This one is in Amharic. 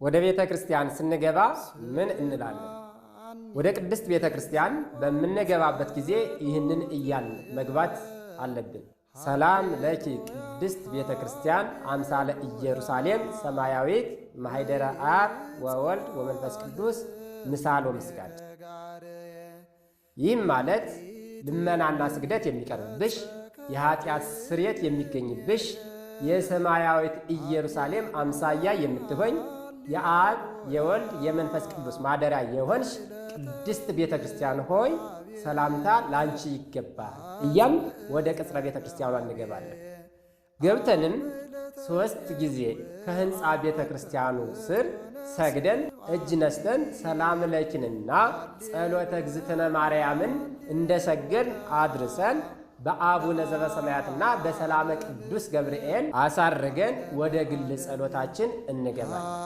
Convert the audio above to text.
ወደ ቤተ ክርስቲያን ስንገባ ምን እንላለን? ወደ ቅድስት ቤተ ክርስቲያን በምንገባበት ጊዜ ይህንን እያልን መግባት አለብን። ሰላም ለኪ ቅድስት ቤተ ክርስቲያን አምሳለ ኢየሩሳሌም ሰማያዊት ማኅደረ አብ ወወልድ ወመንፈስ ቅዱስ ምሳሎ ምስጋድ። ይህም ማለት ልመናና ስግደት የሚቀርብብሽ፣ የኃጢአት ስርየት የሚገኝብሽ፣ የሰማያዊት ኢየሩሳሌም አምሳያ የምትሆኝ፣ የአብ የወልድ የመንፈስ ቅዱስ ማደሪያ የሆንሽ ቅድስት ቤተ ክርስቲያን ሆይ ሰላምታ ላንቺ ይገባል እያም ወደ ቅጽረ ቤተ ክርስቲያኗ እንገባለን። ገብተንም 3 ጊዜ ከሕንፃ ቤተ ክርስቲያኑ ስር ሰግደን እጅ ነስተን ሰላም ለኪንና ጸሎተ እግዝእትነ ማርያምን እንደሰገድን አድርሰን በአቡነ ዘበሰማያትና በሰላመ ቅዱስ ገብርኤል አሳርገን ወደ ግል ጸሎታችን እንገባለን።